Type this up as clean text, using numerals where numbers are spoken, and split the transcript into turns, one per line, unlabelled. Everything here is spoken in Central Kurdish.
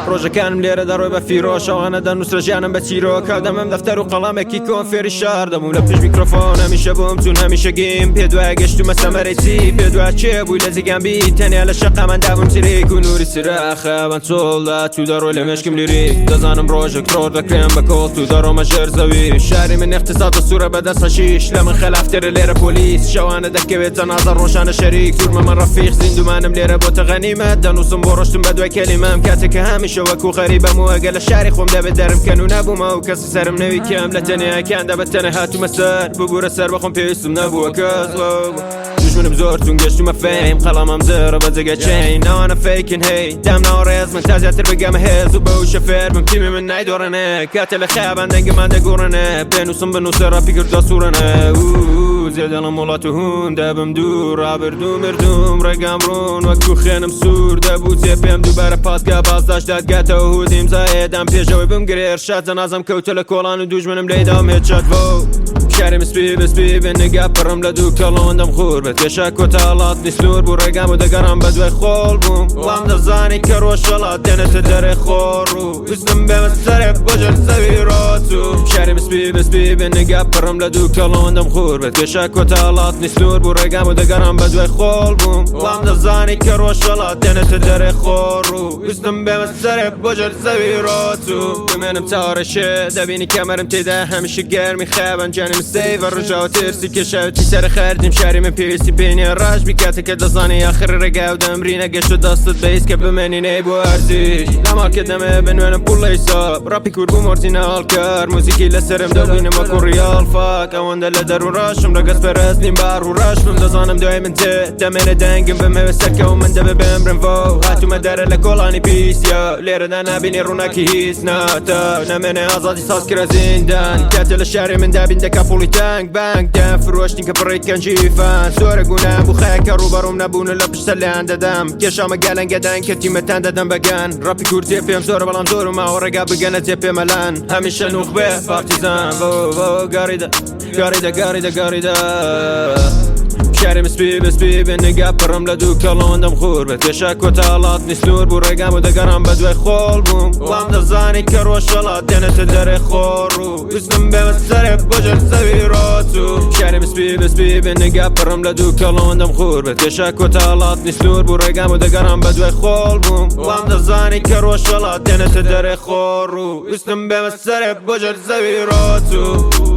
ڕۆژەکانم لێرە دەڕۆی بە فیرۆ، شەوانە دەنووسرە ژیانم بە چیرۆک. هەردەمم دەفتەر و قەڵەمێکی کۆن فێری شار دەبووم لە پشت میکرۆفۆن. هەمیشە بووم چون هەمیشە گیم پێ دوایە گەشتومە سەمەرەی چی پێ دوایە کێ بووی لە جێگام بی تەنیا لە شەقامان دابووم چریک و نوری چرا خەیابان چۆڵدا چوو دەڕۆی لە مێشکم lyric. دەزانم ڕۆژێک ترۆر دەکرێم بە کۆڵت و دەڕۆمە ژێر زەوی. شاری من اقتصاد سوورە بەدەست حەشیش لە من خەلافترە لێرە پۆلیس. شەوانە دەکەوێت جەنازە ڕۆژانە شەریک سوورمە من ڕەفیق زیندومانم لێرە بۆتە غەنیمەت. دەنووسم بۆ ڕۆشتم بە دوای کەلیمەم کاتێک کە هەمیشە وەکو غەریبەم و ئەگەر لە شاری خۆم دەبێت دەرم کەن و نەبوومە و کەسی سەرم نەوی کەم لە تەنیاکاندا بە تەنە هاتوومە سەر. ببوورە سەر بەخۆم پێویستم نەبووە کەس. دوژمنم زۆر چون گەشتومە fame قەڵەمم زێڕە بە جگە chain ناوانە faking هەی دام ناوە ڕێز من تا زیاتر بگەمە هێز و بەو شەفێر بم تیمی من نایدۆڕێنێ کاتێ لە خەیابان دەنگمان دەگۆڕێنێ پێنووسم بنووسە ڕاپی کردە سوورەنێ. زێدەڵم وڵات و هون دەبم دوور ڕابردوو مردوم ڕێگام ڕوون وەکو خوێنم سوور دەبوو جێ پێم دووبارە پاسگا بازداش دادگاتەوە هود ئیمزایێدام پێشەوەی بمگرێ ئێرشاد جەنازەم کەوتە لە کۆڵان و دوژمنم لێداوم headshot بۆ شارم سپی بسپی بێ نگا پڕم لە دوو کەڵەوەندەم خور بێت کێشە کۆتا هەڵاتنی سنوور بوو ڕێگام و دەگەڕام بە دوای خۆڵ بووم. وام دەزانی کە ڕۆژهەڵات دێنێتە دەرێ خۆڕ و ویستم بێمە سەرێ بۆ ژێر زەوی ڕۆچوو. شارم سپی بسپی بێ نگا پڕم لە دوو کەڵەوەندەم خور بێت کێشە کۆتا هەڵاتنی سنوور بوو ڕێگام و دەگەڕام بە دوای خۆڵ بووم. وام دەزانی کە ڕۆژهەڵات دێنێتە دەرێ خۆڕ و ویستم بێمە سەرێ بۆ ژێر زەوی ڕۆچوو. بمێنم چاوەڕێشێ دەبینی کەمەرم تێدا هەمیشە گەرمی خەیابان گیانم سەیڤە ڕژاوە ترسی کێشاوێتی سەر خەرجیم شاری من پێویستی پێ نییە ڕاش بی کاتێک کە دەزانی ئاخر ڕێگا و دەمری نەگەشت و دەستت بە هیچ کە بمێنی نەی بۆ ئەرزیش لە مارکێت دەمەوێ بنوێنم پوڵ لە حیساب ڕاپی کورد بووم original کار موزیکی لەسەرم دەبینم وەکو real fuck ئەوەندە لە دەروون ڕەشم ڕەگەز پەرست نیم با ڕوو ڕەش بم دەزانم دوای من تێ دەمێنێ دەنگم بمەوێ سەرکەوم من دەبێ بمرم ڤۆ هاتوومە دەرە لە کۆڵانی پیس یا لێرەدا نابینی ڕووناکی هیچ ناتا نامێنێ ئازادی ساز کرا زیندان کاتێ لە شاری من دابین دەکا پوڵی تانک بانک دەم فرۆشتین کە بڕێک کەنجی فان زۆرە گوناهم بوو خەیەکە ڕووبەڕووم نەبوون و لە پشت سەر لێیان دەدەم کێشامە گالەنگە دان کە تیمەتان دەدەم بەگان ڕەپی کورد جێ پێم زۆرە بەڵام زۆر و ماوە ڕێگا بگەنە جێ پێمەلان هەمیشە نوخبێ پارتیزان بۆ بۆ گاریدە گاریدە گاریدە گاریدە. شارم سپی بسپی بێ نگا پڕم لە دوو کەڵەوەندەم خور بێت کێشە کۆتا هەڵاتنی سنوور بوو ڕێگام و دەگەڕام بە دوای خۆڵ بووم. وام دەزانی کە ڕۆژهەڵات دێنێتە دەرێ خۆڕ و ویستم بێمە سەرێ بۆ ژێر زەوی ڕۆچوو. شارم سپی بسپی بێ نگا پڕم لە دوو کەڵەوەندەم خور بێت کێشە کۆتا هەڵاتنی سنوور بوو ڕێگام و دەگەڕام بە دوای خۆڵ بووم. وام دەزانی کە ڕۆژهەڵات دێنێتە دەرێ خۆڕ و ویستم بێمە سەرێ بۆ ژێر زەوی ڕۆچوو.